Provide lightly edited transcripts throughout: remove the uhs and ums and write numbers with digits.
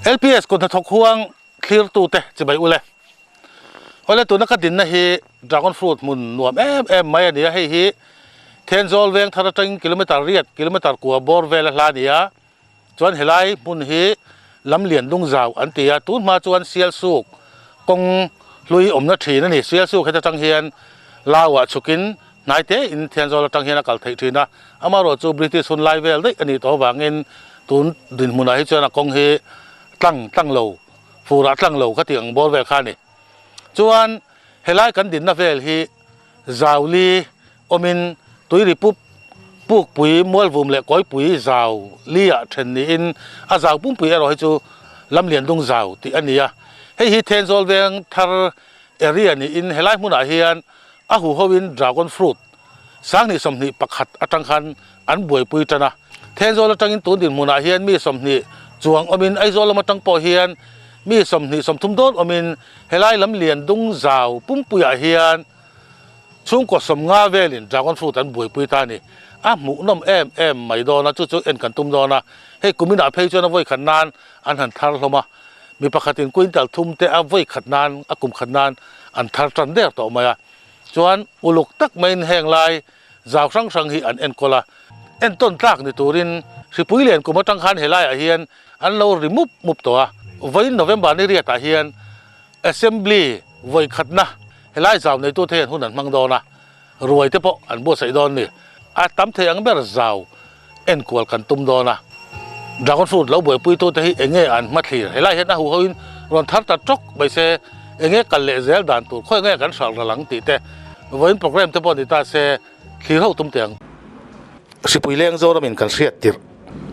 LPS kut hnathawk huang thlirtute chibai ule. Awle tuna ka dinna hi dragon fruit hmun nuam em em mai a ni a, hei hi Thenzawl veng thar atangin kilometer riat kilometer kua bawr vel a hla a ni a, chuan helai hmun hi Lamlian Lungzau an ti a, tun hma chuan Sialsuk kawng hlui awmna thin a ni. Sialsuk heta tang hian Lauah chhukin hnai te in Thenzawl atang hian a kal theih thin a, amaherawhchu British hun lai vel daih a nih tawh avangin tun dinhmunah hi chuan a kawng hi tlang tlang lo, furah tlang lo ka tih ang bawr vel kha a ni. Chuan helai kan dinna vel hi Zauli awmin tuiri pup, pukpui, mualvum leh kawipui zau liah then niin a zau pumpui erawh hi chu Lamliandung zau tih a ni a. Hei hi Thenzawl veng thar area niin helai hmunah hian a huhoin dragon fruit sanghnih 21 atang khan an buaipui tan a. Thenzawl atangin tun dinhmunah hian mi 20 chuang awmin Aizawl lam atang pawh hian mi 20 30 dawn awmin helai Lamliandung zau pumpuiah hian Chhungkaw 50 velin dragon fruit an buaipui ta a ni. A hmuhnawm em em mai dawn a, chu chu en kan tum dawn a. Hei kuminah phei chuan a vawi khat nan an han thar hlawm a, mi pakhatin quintal thum te a vawi khat nan, a kum khat nan an thar tan der tawh mai a. Chuan uluk tak maiin heng lai zau hrang hrang hi an enkawl a. Entawn tlak ni turin hripui lian kum atang khan helaiah hian an lo ri mup mup tawh a. Vawiin November ni riatah hian Assembly vawi khatna helai zau neitute hian hun an hmang dawn a, ruai te pawh an buatsaih dawn ni. A tam thei ang ber zau enkual kan tum dawn a, dragon fruit lo buaipuitute hi eng nge an hmathlir? Helai hian a huhoin rawn thar ta tawk mai se, eng nge kal leh zel dan tur, khawi nge kan hralh ral ang tih te vawiin program te pawh ni ta se thlir ho tum teh ang. Hripui leng Zoramin kan hriat tirh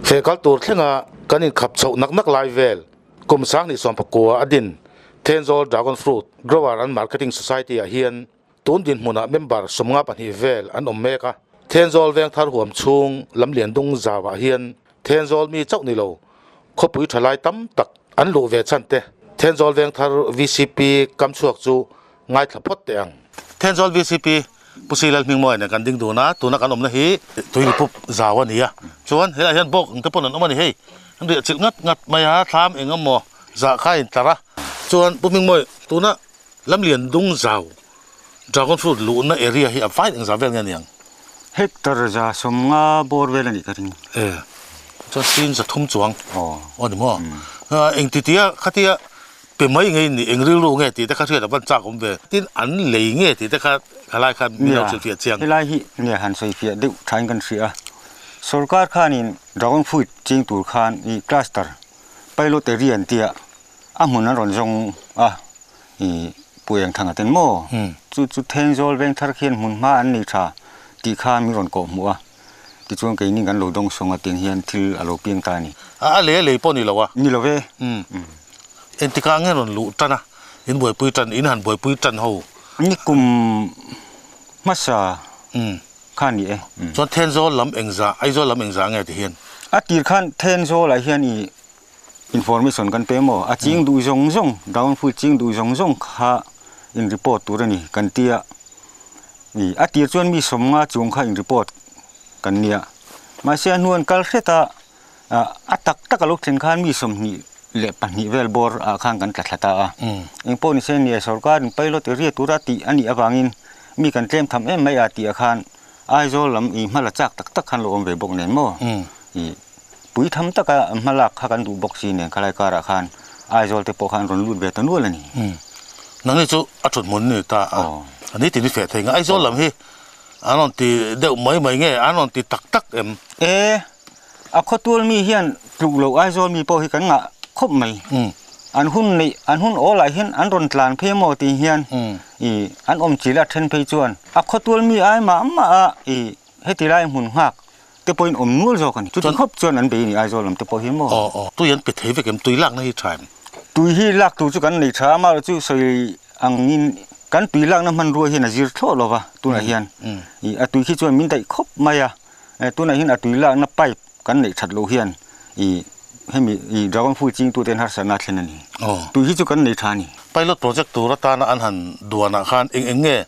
feh kal tur thlenga kan inkhap chhoh nak nak lai vel. Kum 2019 a din Thenzawl Dragon Fruit Grower and Marketing Society ah hian tun dinhmunah member 52 vel an awm mek a. Thenzawl Vengthar huam chhung Lamliandung zauah hian Thenzawl mi chauh ni lo khawpui tha lai tam tak an luh ve chhan te Thenzawl Vengthar VCP kam chhuak chu ngaithla phawt teh ang. Thenzawl VCP Pu Silal Hmingmawi nen kan ding dun a, tuna kan awmna hi Tuiripup zau a ni a, chuan helaiah hian bawk ang te pawn an awm a ni hei, an riah chilh ngat ngat mai a, thlam eng emaw zah kha a intlar a, chuan Pu Hmingmawi tuna Lamlian dung zau dragon fruit luhna area hi a vai eng zah vel nge a ni ang? Hectare 150 bawr vel a nih ka ring. E, chuan sin 300 chuang aw ni maw? Engtitia khatia Pe mai nge in nih, eng rilru nge tih te kha hriat a van chak awm ve. Tin, an lei nge tih te kha khalai khan min lo hrilhfiah chiang. Helai hi nge han sawifiah deuh thain kan hria a. Sorkar khanin dragon fruit ching tur khan i cluster pilot area an tia a hmun an rawn zawng a, i Pu Engthanga ten maw chu chu Thenzawl Vengthar khian hmun hma an nei tha tih kha min rawn kawh hmuh a. Tichuan keini kan lo dawng sawng a tiang hian thil a lo piang ta a ni. A lei a lei pawh ni lo a. Ni lo ve. Engtikah nge rawn luh tan a, in buaipui tan, in han buaipui tan ho? Ni kum hmasa kha ni e. Chuan Thenzawl lam engzah, Aizawl lam engzah nge ti hian? A tir khan Thenzawl ah hian i information kan pe maw? A ching duh zawng zawng, down full ching duh zawng zawng kha in report tur a ni kan tia. I a tir chuan mi 50 chung kha in report kan nia. Mahse a hnuan kal hret a, a tak tak a lo thlen khan mi 22 vel bawr ah khan kan tla thla ta a. Engpawh ni se nia sorkar in pilot area tura tih a nih avangin mi kan tlem tham em mai a tih ah khan Aizawl lam i hmala chak tak tak khan lo awm ve bawk nen maw? I pui tham taka hmalak kha kan duh bawk si nen khalai karah khan Aizawl te pawh khan rawn lut ve ta nual a ni. Nangni chu a thut hmun ni ta a, a ni ti ni feh thei nga Aizawl lam hi an rawn ti deuh mai mai nge an rawn ti tak tak em? E, a khawtual mi hian tluk loh Aizawl mi pawh hi kan ngah khawp mai. An hun neih an hun awl ah hian an rawn tlan phei maw tih hian i an awm chil a then phei chuan a khawtual mi ai mah mah a i heti lai hmun nghak te pawhin awm nual zawk a ni. Chuti khawp chuan an bei a ni Aizawl lam te pawh hi maw? Aw aw, tui an pe thei vek em? Tui lakna hi tha em? Tui hi lak tur chu kan nei tha a, amaherawh chu sawi angin kan tui lakna hmanrua hian a zir thlawh lo va tunah hian. I a tui khi chuan min daih khawp mai a, tunah hian a tui lakna pipe kan neih that loh hian i hemi i dragon fruit chingtu ten harsatna a thlen a ni. Tui hi chu kan nei tha a ni. Pilot project tur atana an han duanah khan eng eng nge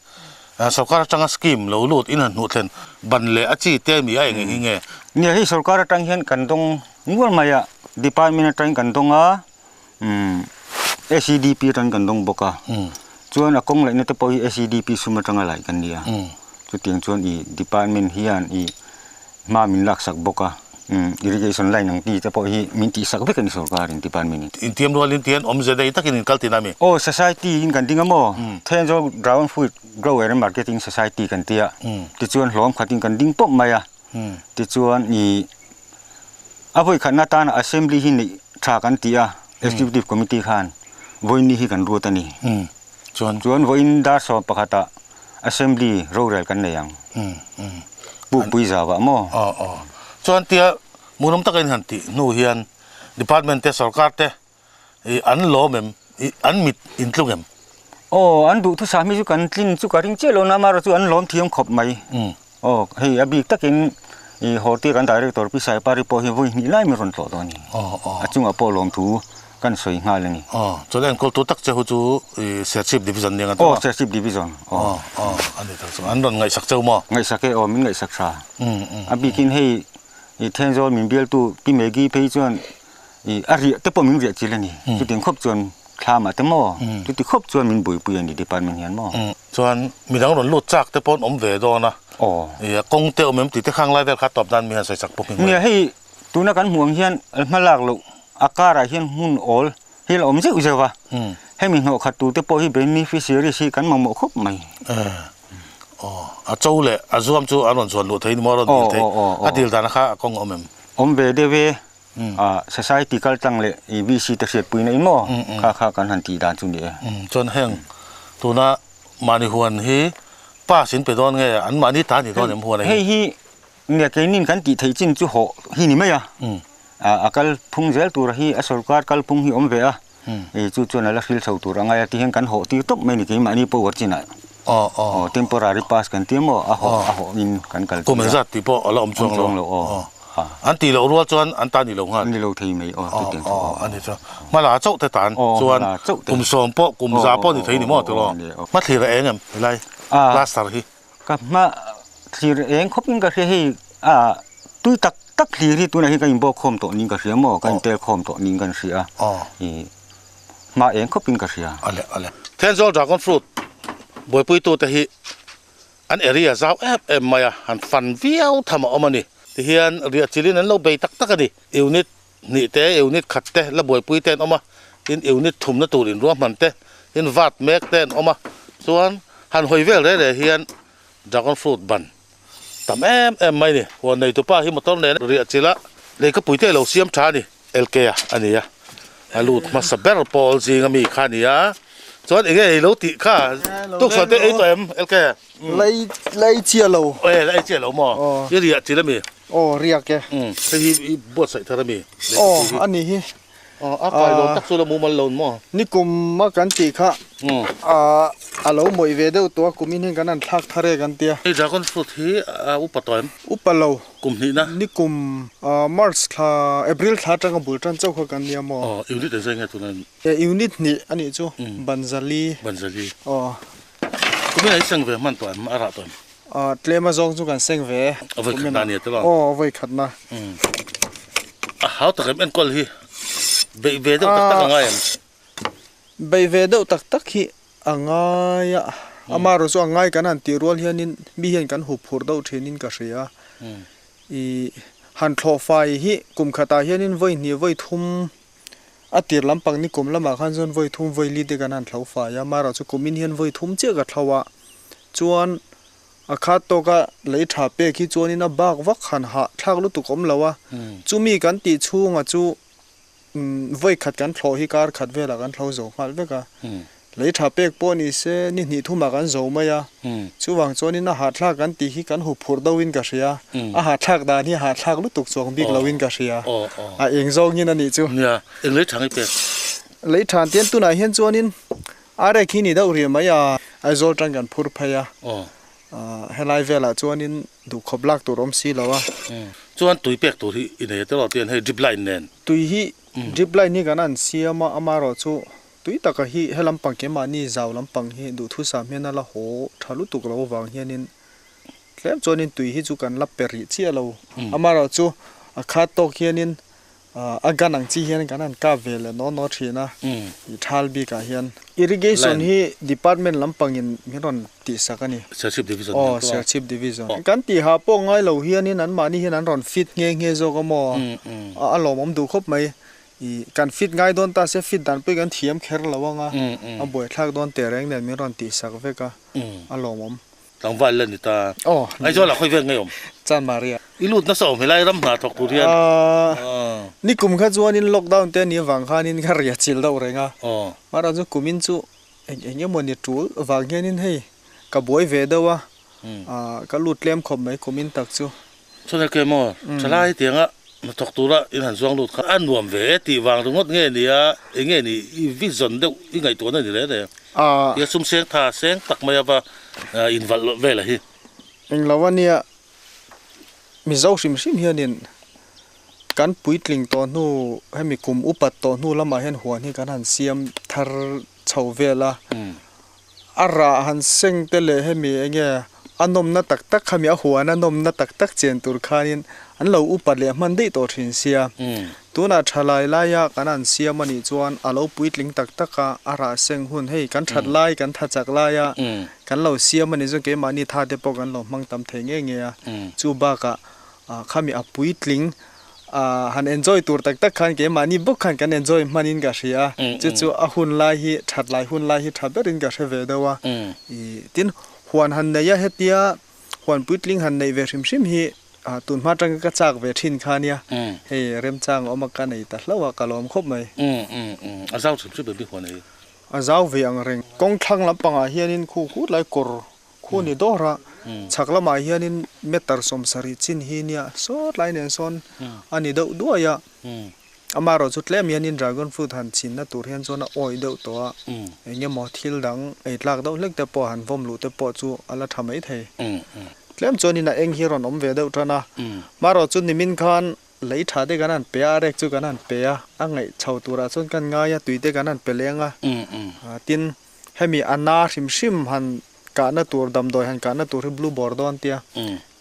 Sorkar atanga scheme lo lut in han hnuh thlen ban leh a chi te mi a eng eng hi nge? Nia hei sorkar atang hian kan dawng nual mai a, department atangin kan dawng a, Umm SEDP atang kan dawng bawk a, chuan a kawng laihna te pawh hi SEDP sum atanga laih kan ni a, chutiang chuan ih department hian ih hma min laksak bawk a, umm irrigation line ang ti te pawh hi min tihsak vek a ni sorkarin department in. Intiam rualin tihian awmze nei takin in kal tina mi? Aw society in kan ding a maw? Thenzawl Dragon Fruit Grower and Marketing Society kan ti a, tichuan hlawm khatin kan ding pawp mai a. Tichuan ih a vawi khatna atana assembly hi neih tha kan ti a, executive committee khan vawiin hi kan ruat a ni. Chuan Chuan vawiin dar 11ah assembly rorel kan nei ang. Pukpui zauah maw? Aw aw. Chuan tia muhnawm taka in han tih hnu hian department te sorkar te Ih an lawm em? Ih an mit in tlung em? Aw, an duhthusam hi chu kan tlin chu ka ring chiah lo na, amaherawh chu an lawm thiam khawp mai. Aw, hei a bik takin ih Horti kan Director Pi Saipari pawh hi vawi hnih lai min rawn tlawh dawn a ni. A chungah pawh lawmthu kan sawi nghal a ni. Aw, chuan enkawltu tak che hu chu ih Serchhip Division nia ngan tawh a? Aw, Serchhip Division. Aw, aw, a ni tak chu. An rawn ngaihsak cheu maw? Ngaihsak e, aw min ngaihsak tha. A bikin hei ih Thenzawl min bialtu Pi Maggie phei chuan I a riah te pawh min riah chil a ni. Chutiang khawp chuan thlamah te maw? Chuti khawp chuan min buaipui a ni department hian maw? Chuan midang rawn lut chak te pawh an awm ve dawn a. Aw. I a kawng te awm em tih te khang lai vel kha tawp nan mi han sawi chak pawh hming mai. Nia hei tuna kan hmuh ang hian hmalak loh a karah hian hmun awl hi la awm zeuh zeuh a. Hemi hnawh khat tur te pawh hi beneficiaries hi kan mamawh khawp mai. Aw a cho leh a zuam chu an rawn zuan luh thei ni maw a rawn dil thei. A dil dan kha a kawng a awm em? Awm ve deuh e. A society kal tlang leh i VC te hriatpui na i maw? Kha kha kan han tih dan chu ni e. Chuan heng tuna mahni huan hi pass in pe dawn nge an mahni ta ni dawn em huan a hi? Hei hi nia keinin kan tih theih chin chu hawh hi ni mai a. A kal phung zel tur hi a sorkar kal phung hi awm ve a. I chu chuan a la hril chho tur a ngai a ti hian kan hawh tir tawp mai ni keimahni power chinah. Aw temporary pass kan ti maw a hawh a hawh in kan kal tir a. Kum engzat tih pawh a la awm chuang lo. An tih loh rual chuan an ta ni lo nghal. Ni lo thei mai aw chutiang chu aw. A ni chuan hmala chauh te tan chuan kum 10 pawh kum 100 pawh ni thei ni maw tiraw. Hmathlir a eng em helai plaster hi. Ka hma thlir eng khawp in ka hria hei a tui tak tak thlir hi tunah hian ka inbawk khawm tawh niin ka hria maw ka intel khawm tawh niin kan hria i hma eng khawp in ka hria. Ale ale. Thenzawl dragon fruit buaipuitu te hi an area zau em em mai a han fan viau tham a awm a ni. Tihian riah chilin an lo bei tak tak a ni. Unit hnih te, unit khat te la buaipui te an awm a, tin unit thumna tur inruahman te, tin vat mek te an awm a, chuan han hawi vel reh reh hian dragon fruit ban tam em em mai a ni. Huan neitupa hi motor nen riah chilh a, leikapui te a lo siam tha a ni. LK a a ni a, a lut hmasa ber pawl zinga mi kha a ni a, chuan eng nge i lo tih kha tuksawi te ei tawh em LK? Lei lei chiah lo. Aw lei chiah lo maw? I riah chilh a mi? Aw riak e. Hei hi i buatsaih thar a mi? Aw a ni hi. Aw a kai lo tak chu la mumal lo maw? Nikum a kan tih kha a lo mawih ve deuh tawh a kum in hian kan han thlak thar e kan tia. Hei dragon fruit hi a upa tawh em? Upa lo. Kum hnih na? Nikum March thla April thla atanga bul tan chauh kha kan nia maw? Aw unit engzai nge tuna? Unit hnih a nih chu Banzali. Banzali. Aw. Kumin ah i seng ve hman tawh em? A rah tawh em? Aw tlem a zawng chu kan seng ve. A vawi khatna a nia te lo? Aw a vawi khatna. A hau tak em enkawl hi beih ve deuh tak tak a ngai em? Beih ve deuh tak tak hi a ngai a, amaherawh chu a ngai kan han tih rual hianin mi hian kan hup phurh deuh thinin ka hria. I han thlawh fai hi kum khatah hianin vawi hnih vawi thum A tir lampang ni kum lamah khan chuan vawi thum vawi li te kan han thlo fai a, amaherawh chu kumin hian vawi thum chiah ka thlo a, chuan a khat tawka lei tha pek hi chuanin a bak vak han hah thlak lutuk awm lo a, chumi kan tih chhunga chu vawi khat kan thlawh hi kar khat velah kan thlo zo nghal vek a, Lei tha pek pawh ni se, ni hnih thumah kan zo mai a. Chuvang chuanin a hahthlak kan tih hi kan huphurh deuhin ka hria. A hahthlak dan hi hahthlak lutuk chuang bik loin ka hria. A eng zawngin a nih chu. Nia, eng lei tha nge pek? Lei tha tian tunah hian chuanin arek hi ni deuh rih mai a. Aizawl tan kan phur phei a. Helai velah chuanin duhkhawp lak tur awm si lo a. Chuan tui pek tur hi i nei a tiraw tian hei drip line nen. Tui hi drip line hi kan han siam a, amaherawh chu Tui taka hi he lampang keimahni zau lampang hi duhthusam hian a la haw tha lutuk lo avang hianin tlem chuanin tui hi chu kan la pe rih chiah lo. Amaherawhchu a khat tawk hianin A gun ang chi hian kan han kap ve leh naw naw thin a, i thal bikah hian. Irrigation hi department lampangin min rawn tihsak a ni. Serchhip Division Aw, Serchhip Division. Kan tihah pawh ngai lo hianin anmahni hian an rawn fit nghe nghe zawk a maw? A lawmawm duh khawp mai. I kan fit ngai dawn ta se fit dan pawh hi kan thiam kher lo ang a, a buaithlak dawn teh reng nen min rawn tihsak vek a, a lawmawm. Tlangval la ni ta. Aw. Aizawl ah khawi vel ngei awm? Chanmaria. I lut nasa awm helai ram hna thawk tur hian. Aaa. Nikum kha chuanin lockdown te a nih avang khanin ka riah chilh deuh reng a. Aw. Mahra chu kumin chu eng eng emaw ni tul vang hianin hei ka buai ve deuh a. Aaa ka lut tlem khawp mai kumin tak chu. Chuan ke maw thalai tianga hnathawk tura in han zuang lut kha a nuam ve e tih vang ringawt nge ni a, eng nge ni i vision deuh i ngaihtuahna ni reng reng tia sum seng tha seng tak mai ava invalh vel a hi. Englo ania Mizo hrim hrim hianin kan puitling tawh hnu hemi kum upat tawh hnu lamah hian huan hi kan han siam thar chho vel a, A rah han seng te leh hemi enge a nawmna tak tak khami a huan a nawmna tak tak chen tur khanin an lo upa leh hman daih tawh thin sia. Tunah thalai laia kan han siam a nih chuan a lo puitling tak tak a, a rah seng hun hei kan that lai kan tha chak laia kan lo siam a nih chuan keimahni tha te pawh kan lo hmang tam thei ngei ngei a. Chu bakah Khami a puitling han enjoy tur tak tak khan keimahni bawk khan kan enjoy hmanin ka hria a, chu chu a hun lai hi that lai hun lai hi tha berin ka hre ve deuh a. Tin, huan han nei a hetia huan puitling han neih ve hrim hrim hi tunhma atanga ka chak ve thin kha nia, hei remchang awm a ka nei ta hlauh a, ka lawm khawp mai. A zau hrim hrim em huan ei? A zau ve ang reng. Kawng thlang lampangah hianin khu khut lai kawr Khu ni dawr a, chhak lamah hianin meter 70 chin hi nia sawt lai nen sawn a ni deuh duai a, amaherawh chu tlem hianin dragon fruit han chinna tur hian chuan a awih deuh tawh a, eng emaw thil dang ei tlak deuh hlek te pawh han vawm luh te pawh chu a la tha mai thei. Tlem chuanin a eng hi rawn awm ve deuh tan a, amaherawh chu nimin khan lei tha te kan han pe a, a rek chu kan han pe a, a ngaih chho turah chuan kan ngai a, tui te kan han pe leng a, tin Hemi a na hrim hrim han kahna tur, damdawi han kahna tur hi blue bawr dawn tia.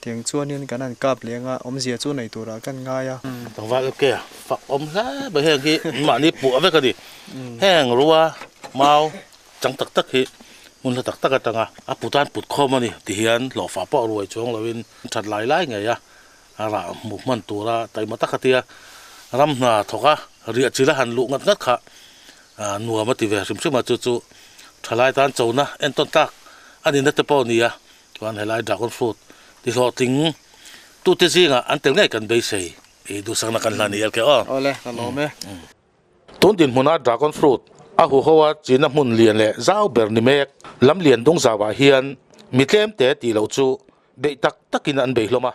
Tiang chuanin kan han kap leng a, awmzia chu nei turah kan ngai a. Tlangval ke fak awm hle mai heng hi mahni puah vek a ni. Heng rua, mau chang tak tak hi hmun hla tak tak atanga a put an put khawm a ni ti hian hlawhfah pawh ruai chuang loin that lai lai ngei a, a rah hmuh hman tura taima tak a tia ram hna thawk a, riah chil a han luh ngat ngat kha Nuam a ti ve hrim hrim a, chu chu thalai tan chona entawn tlak a nihna te pawh a ni a, chuan helai dragon fruit ti hlawhtling tute zingah an tel ngei kan beisei i duhsakna kan hlan i el ke aw. Awle, ka lawm e. Tun dinhmuna dragon fruit a huho a china hmun lian leh zau ber ni mek lam lian dung zauah hian mi tlem te tih loh chu beih tak takin an bei hlawm a.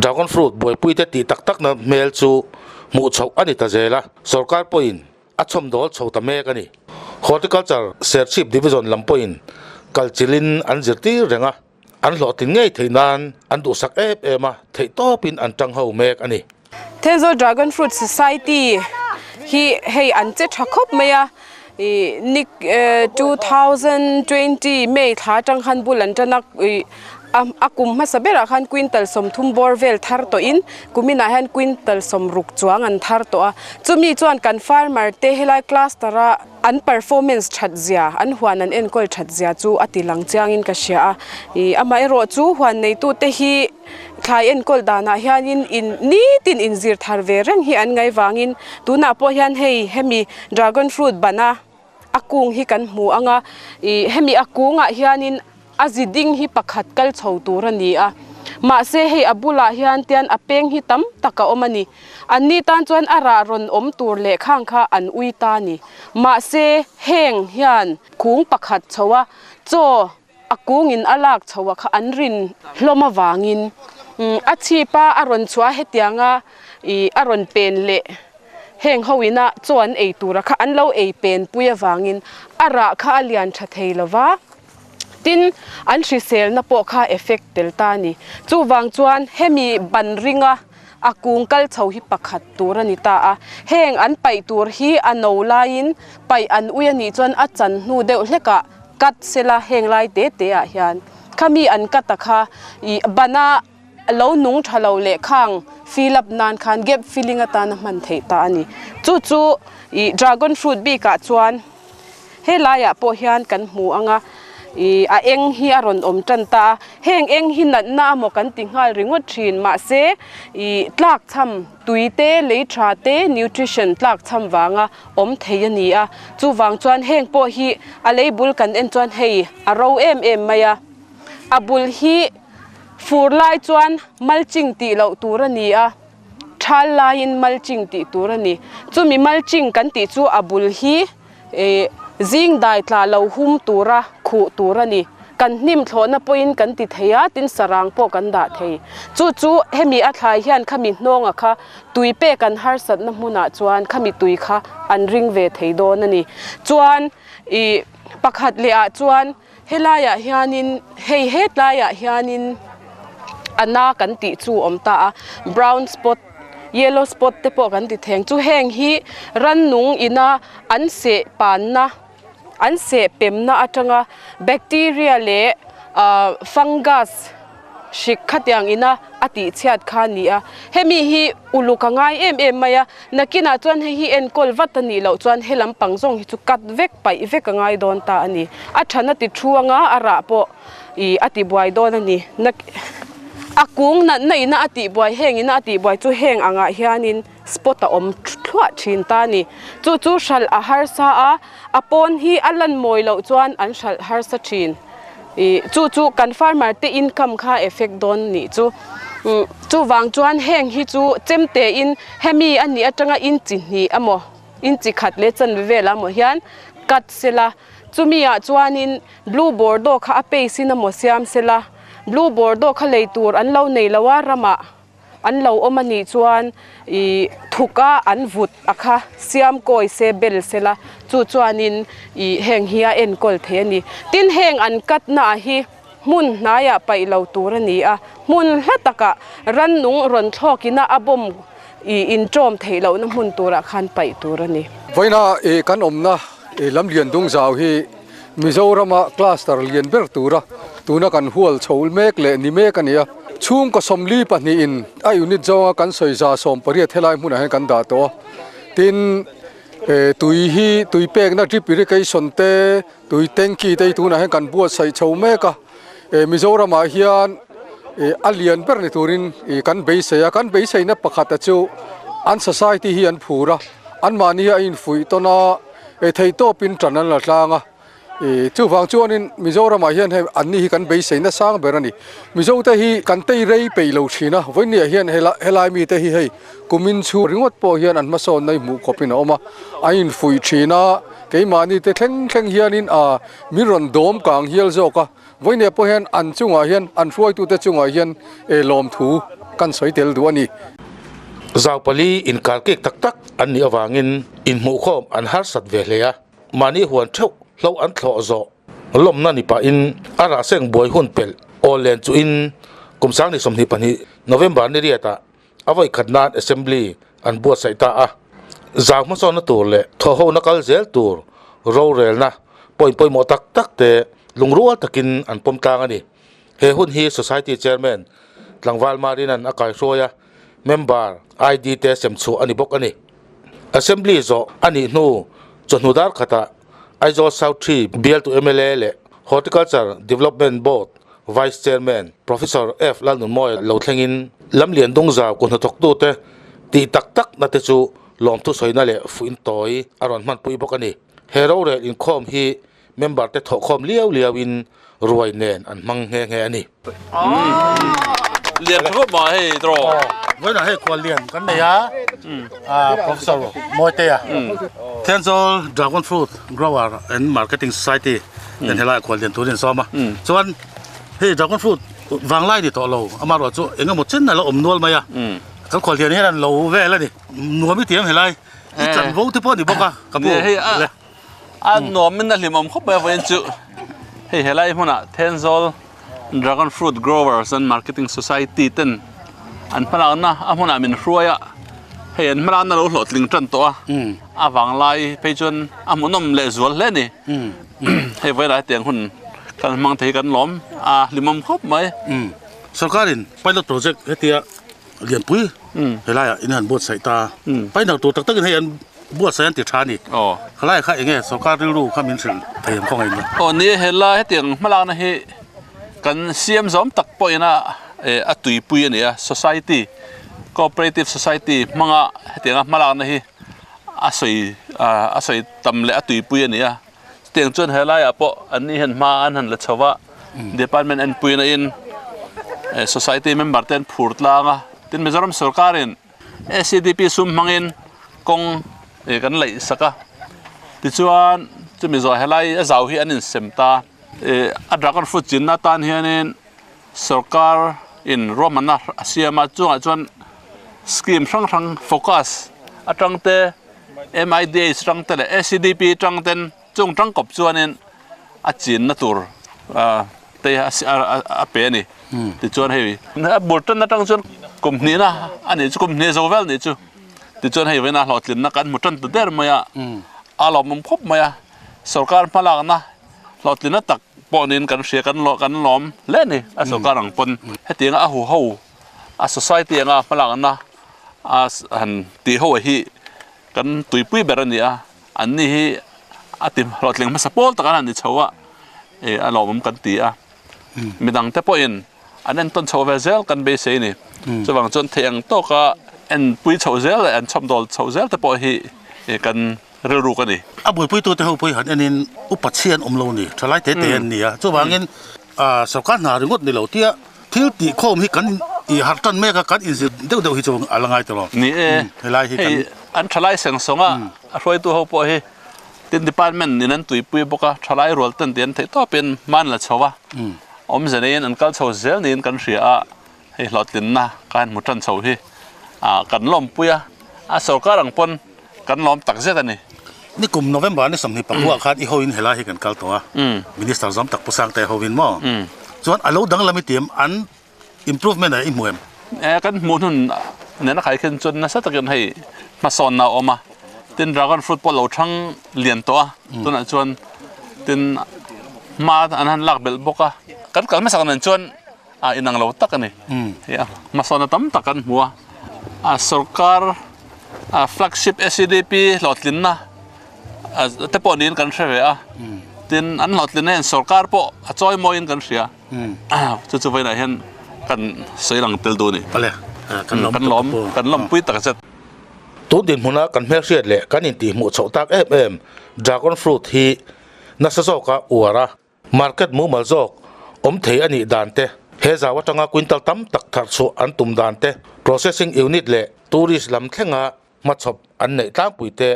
Dragon fruit buaipuite tih tak takna hmel chu hmuh chhoh a ni ta zel a, sorkar pawhin a chhawmdawl chho ta mek a ni. Horticulture Serchhip Division lam pawhin kalchilhin an zirtir reng a, an hlawhtlin ngei theih nan an duhsak em em a, theihtawpin an tang ho mek a ni. Thenzawl Dragon Fruit Society hi hei an che tha khawp mai a, ih ni 2020 May thla atang khan bul an tan a ih a kum hmasa berah khan quintal 30 bawr vel thar tawhin kuminah hian quintal 60 chuang an thar tawh a, chumi chuan kan farmer te helai cluster a an performance that zia an huan an enkawl that zia chu a ti lang chiangin ka hria a, ih amaherawh chu huan neitute hi. Thlai enkawl danah hianin in nitin inzir thar ve reng hi an ngaih vangin tunah pawh hian hei hemi dragon fruit bana a kung hi kan hmu ang a, ih hemi a kungah hianin a zi ding hi pakhat kal chho tur a ni a, mahse hei a bulah hian tian a peng hi tam tak a awm a ni. Anni tan chuan a rah rawn awm tur leh khang kha an ui ta a ni. Mahse heng hian kung pakhat chho a chaw A kungin a lak chho a kha an rin hlawm avangin a chhip a a rawn chhuah a hetianga ih a rawn pen leh heng ho ina chaw an ei tura kha an lo ei pen pui avangin a rah kha a lian tha thei lo va, tin an hriselna pawh kha effect tel ta a ni. Chuvang chuan hemi ban ringa a kung kal chho hi pakhat tur a ni ta a, heng an paih tur hi a no laiin paih an ui a nih chuan a chan hnu deuh hlekah cut sela heng lai te te ah hian khami an cut a kha ih bana lo nung tha lo leh khang fill up nan khan gap filling atana hman theih ta a ni. Chu chu ih dragon fruit bikah chuan Helaiah pawh hian kan hmu ang a, ih a eng hi a rawn awm tan ta a, heng eng hi natna amaw kan ti nghal ringawt thin mahse ih tlak chham tui te lei tha te nutrition tlak chham vanga awm thei a ni a, chuvang chuan heng pawh hi a lei bul kan en chuan hei a ro em em mai a, a bul hi fur lai chuan mulching tih loh tur a ni a. Thal laiin mulching tih tur a ni. Chumi mulching kan tih chu a bul hi zing dai tla lo hum tura khuh tur a ni. Kan hnim thlawhna pawhin kan ti thei a, tin sarang pawh kan dah thei. Chu chu hemi a thlai hian khami hnawnga kha tui pek an harsatna hmunah chuan khami tui kha an ring ve thei dawn a ni. Chuan ih pakhat leh ah chuan Helaiah hianin hei hetlaiah hianin a na kan tih chu awm ta a, brown spot, yellow spot te pawh kan ti theng chu heng hi rannung ina an seh panna an seh pemna atanga bacteria leh ah fungus hrik khatiang ina a tih chhiat kha a ni a, hemi hi uluk a ngai em em mai a, nakinah chuan hei hi enkawl vat a nih loh chuan he lampang zawng hi chu cut vek paih vek a ngai dawn ta a ni, a than a ti thu anga a rah pawh ih a ti buai dawn a ni, a kung natna ina a tih buai heng ina a tih buai chu heng angah hianin spot a awm thluah thin ta a ni, chu chu hralh a harsa a, a pawn hi a lan mawi loh chuan an hralh harsa thin. Ih chu chu kan farmer te income kha effect dawn nih chu. Chuvang chuan heng hi chu chem tein hemi a nih atanga inchi hnih emaw inchi khat leh chanve velah emaw hian cut sela chumi ah chuanin blue bordeaux kha a paste in emaw siam sela blue bordeaux kha lei tur an lo nei lo a ramah. An lo awm a nih chuan ih thuk a an vut a kha siam kawi se bel se la chu chuanin ih heng hi a enkawl thei a ni. Tin heng an cut na ah hi hmun hnaiah paih lo tur a ni a, hmun hla takah rannung rawn thlawk ina a bomb ih inṭawm theih lohna hmun turah khan paih tur a ni. Vawiina ih kan awmna ih lamlian dung zau hi Mizorama cluster lian ber tura tuna kan hual chho mek leh ni mek a ni a. Chhungkaw 42 in a unit zawnga kan sawi 180 helai hmunah hian kan dah tawh a. Tin, tui hi tui pekna drip irrigation te, tui tanky te hi tunah hian kan buatsaih chho mek a. Mizoramah hian a lian ber ni turin kan beisei a. Kan beiseina pakhata chu an society hi an phur a, anmahni hi a infuih tawn a. Ei thei tawpin tan an la tlang a, ih chuvang chuanin Mizoramah hian hei anni hi kan beisei nasang ber a ni. Mizote hi kan tei rei peih lo thin a, vawinia hian helai mite hi hei kumin chhung ringawt pawh hian an hmasawnna hi hmuh khawpin a awm a, an infuih thin a, keimahni te thleng thleng hianin ah min rawn dawm kang hial zawk a, vawinia pawh hian an chungah hian an hruaitute chungah hian lawmthu kan sawi tel duh a ni. Zau pali inkalkik tak tak an nih avangin inhmuhkhawm an harsat ve hle a, mahni huan theuh hlo an thlawh zawh lawmna ni pahin a rahseng buai hun pelh awl len chuhin kum 2022 November ni riatah a vawi khat nan Assembly an buatsaih ta a, zau hmasawnna tur leh thawhhona kal zel tur rorelna point pawimawh tak tak te lungrual takin an pawm tlang a ni. He hun hi Society Chairman Tlangval Marina'n a kaihruai a, member ID te sem chhuah a ni bawk a ni. Assembly zawh a nih hnu chawhnu dar khatah Aizawl South Tree bialtu mla leh Horticulture Development Board Vice Chairman Professor F Lalnunmawia lo thlengin Lamlian Dungzau ku hnathawktute tih tak takna te chu lawmthu sawina leh fuih tawi a rawn hmanpui bawk a ni. He rorel inkhawm hi Member te thawhkhawm liau liau in ruai nen an hmang nghe nghe a ni. Lian khawp mai hei draw. Vawiinah hei khual lian kan nei a, Professor Mawitea, Thenzawl Dragon Fruit Grower and Marketing Society ten helaiah khual lian turin an sawm a. Chuan hei Dragon Fruit vanglai ni tawh lo, amaherawh chu eng emaw chen a la awm nual mai a, kan khual lian hian an lo vel a ni. Nuam i ti em helai? I chanvo te pawh a ni bawk a, ka pu. A nuamin a hlimawm khawp mai a vawiin chu hei helai hmunah Thenzawl Dragon Fruit Growers and Marketing Society ten an hmalakna a hmunah min hruai a, hei an hmalakna lo hlawhtling tan tawh a, a vanglai phei chuan a hmuhnawm leh zual hle a ni. Hei vawilah hetiang hun kan hmang thei hi kan lawm a hlimawm khawp mai. Sorkarin pilot project hetia lianpui helaiah in han buatsaih ta. Painal tur tak takin hei an buatsaih an ti tha a ni. Khalaiah kha enge sorkar rilru kha min hrilh thei ang kawngah in la. Aw ni, helai hetiang hmalakna hi kan siam zawm tak pawhin a a tuipui a ni a, society, cooperative society hmanga hetianga hmalakna hi a sawi a sawi tam leh a tuipui a ni a. Chutiang chuan helaiah pawh an ni hian hma an han la chho va, department enpuina in society member te an phur tlang a, tin Mizoram sorkarin SEDP sum hmangin kawng kan laih sak a, tichuan chumi zawh helai a zau hi an insem ta. A dragon fruit chinna atan hianin sorkar in ruahmanna a siam a, chungah chuan scheme hrang hrang focus atang te, MIDH tang te leh SEDP tang ten chung tangkawp chuanin a chinna tur te a pe a ni. Tichuan hei a bul tan atang chuan kum hnihna a nih chu kum hnih zo vel nih chu. Tichuan hei vawiina hlawhtlinna kan hmu tan ta der mai a, a lawmawm khawp mai a. Sorkar hmalakna hlawhtlinna tak pawh niin kan hria kan lawm hle a ni a sorkar ang pawn. Hetianga a huho a society anga hmalakna a han tih ho hi kan tuipui ber a ni a, an ni hi a ti hlawhtling hmasa pawl tak an han ni chho a, ih a lawmawm kan ti a, midang te pawhin an entawn chho ve zel kan beisei a ni, chuvang chuan theih ang tawka enpui chhoh zel leh an chhawmdawl chhoh zel te pawh hi ih kan rilruk a ni. A buaipuitute ho pawh hi han enin upa chhi an awm lo ni, thalai te te an ni a, chuvangin sorkar hna ringawt ni lo tia thil tih khawm hi kan ih harh tan mek a, kan inzir deuh deuh hi chu a la ngai ta lo. Ni e, helai hi kan. Hei an thalai seng sawng a, a hruaitu ho pawh hi tin department in an tuipui bawk a, thalai rual ten tih an theih tawpin hma an la chho a, awmze neiin an kal chho zel niin kan hria a. Hei hlawhtlinna ka han hmu tan chho hi kan lawmpui a, a sorkar ang pawn kan lawm tak zet a ni. Nikum November ni 24 ah khan i hoin helai hi kan kal tawh a, Minister zawm tak Pu Sangte hoin maw? Chuan a lo danglam i tiam an improvement ah i hmu em? Kan hmuh hnun nena khai khin chuan nasa takin hei hmasawnna a awm a, tin dragon fruit pawh lo thang lian tawh a, tunah chuan tin hma an han lak belh bawk a, kan kal hmasak nen chuan a inang lo tak a ni. Hei a hmasawnna tam tak kan hmu a, a sorkar a flagship SEDP hlawhtlinna te pawh niin kan hre ve a, tin an hlawhtlinna hian sorkar pawh a chawi mawiin kan hria, chu chu vawiinah hian kan sawi lang tel duh a ni. Kan lawm kan lawmpui tak zet. Tun dinhmuna kan hmelhriat leh kan intihhmuh chhoh tak em em dragon fruit hi nasa zawka uar a. Market mumal zawk awm thei a nih dan te, he zau atanga quintal tam tak thar chhuah an tum dan te, processing unit leh tourist lam thlenga hmachhawp an neih tlangpui te,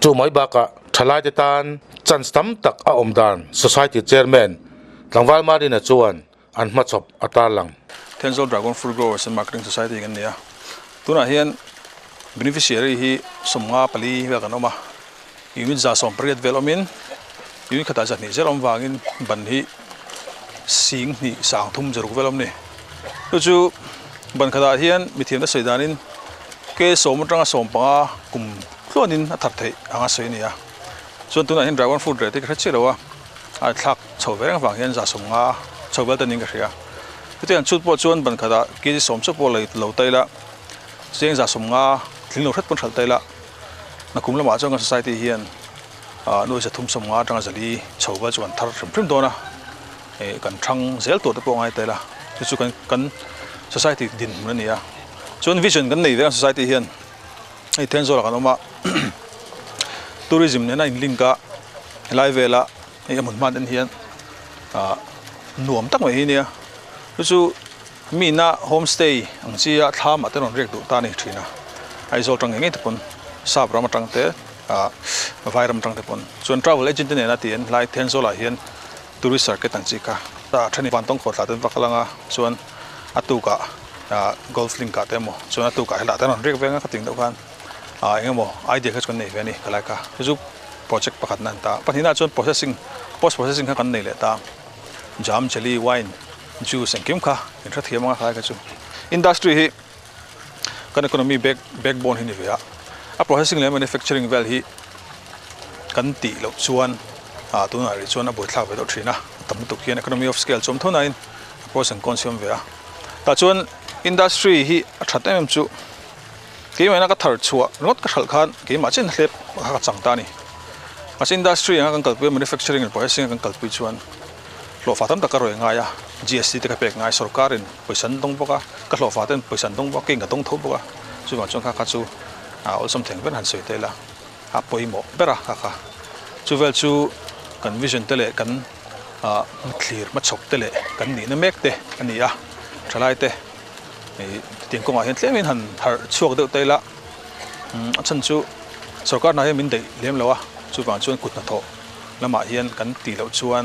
chu mai bakah thalaite tan chance tam tak a awm dan Society Chairman Tlangval Marina chuan an hmachhawp a tarlang. Thenzawl Dragon Fruit Growers and Marketing Society kan ni a, tunah hian beneficiary hi 54 vel kan awm a, unit 180 vel awmin unit khatah 200 zel awm vangin ban hi 2,306 vel awm a ni. Chu chu ban khatah hian mithiamna sawi danin ke 10 atanga 15 kum tluanin a thar theih anga sawi a ni a, chuan tunah hian dragon fruit rate hi ka hre chiah lo a. a thlak chho ve reng avang hian 150 chho vel te niin ka hria. Chutiang chhut pawh chuan ban khatah kg 10 chu pawh lei lo ta ila, cheng 150 tling lo hret pawn hralh ta ila, nakum lamah chuan kan society hian nuai 350 atanga 400 chho vel chu kan thar hrim hrim dawn a, ih kan thang zel tur te pawh ngai ta ila, chu chu kan kan society dinhmun a ni a. Chuan vision kan nei ve ang society hian hei Thenzawl ah kan awm a, tourism nena in link a. Helai vela hei a hmun hman en hian ah nuam tak mai hi nia chu chu mi ina homestay ang chi a thlam ah te rawn riak duh ta a ni thin a Aizawl tang ngei ngei te pawn sap ram atang te ah vai ram atang te pawn chuan travel agent te nena tih an helai Thenzawl ah hian tourist circuit ang chi kha a then vantawng khawh thla te an va kal ang a chuan a tukah ah golf link ah te emaw chuan a tukah helai ah te an rawn riak veng a khating deuh khan ah eng emaw idea kha chu kan nei ve a ni helai kha chu chu. Project pakhat na an ta. Pahnihna chuan processing, post processing kha kan nei leh ta. Jam, jelly, wine, juice engkim kha in hrethiam anga khalai kha chu. Industry hi kan economy back backbone hi ni ve a. A processing leh manufacturing vel hi kan tih loh chuan ah tunah rih chuan a buaithlak ve deuh thin a. A tam lutuk hian economy of scale chu awm tho nain a pros and cons hi awm ve a. Tah chuan industry hi a that em em chu keimahina ka thar chhuah ringawt ka hralh khan keimah chiah in hlep kha ka chang ta a ni. Mahse industry anga kan kalpui a manufacturing leh processing a kan kalpui chuan hlawhfa tam tak ka rawi ngai a, GST te ka pek ngai sorkarin pawisa an dawng bawk a, ka hlawhfa ten pawisa an dawng bawk a, keiin ka dawng tho bawk a, chuvang chuan kha kha chu a awlsam theng ber han sawi ta ila a pawimawh ber a kha kha. Chuvel chu kan vision te leh kan hmathlir hmachhawk te leh kan nihna mek te a ni a, thalai te ih tiang kawngah hian tlemin han harh chhuak deuh ta ila a chhan chu sorkar hna hian min daih lem lo a, chuvang chuan kut hnathawh lamah hian kan tih loh chuan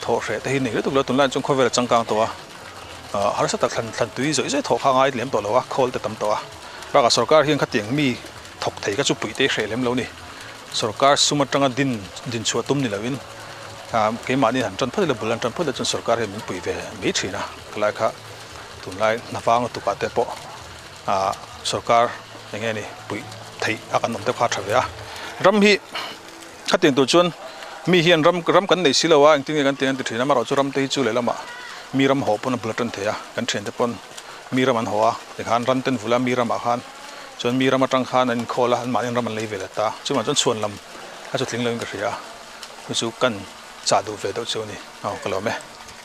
thawh hreh te hi nei lutuk lo tunlai chuan khawvel a changkang tawh a, harsa tak thlan thlan tui zawih zawih thawh kha a ngai lem tawh lo a, khawl te tam tawh a, bakah sorkar hian khatiang mi thawk thei kha chu puih te hi hreh lem lo a ni. Sorkar sum atanga din din chhuah tum ni loin keimahni han tan phawt ila bul an tan phawt ila chuan sorkar hian min pui ve mai thin a, khalai kha tunlai hna vang lutuk ah te pawh sorkar eng nge ni puih theih a kan awm te kha a tha ve a. Ram hi khatiang tur chuan mi hian ram ram kan nei si lo a engtin nge kan tih an ti thin a, amaherawhchu ram te hi chu lehlamah mi ram haw pawn a bul a tan thei a, kan thiante pawn mi ram an haw a tikhan ram ten vula mi ramah khan Chuan mi ram atang khan an inkhawl a, anmahni ram an lei ve let ta. Chuvang chuan chhuan lam a chu tling loin ka hria a, chu chu kan chah duh ve deuh chu a ni. Aw ka lawm e.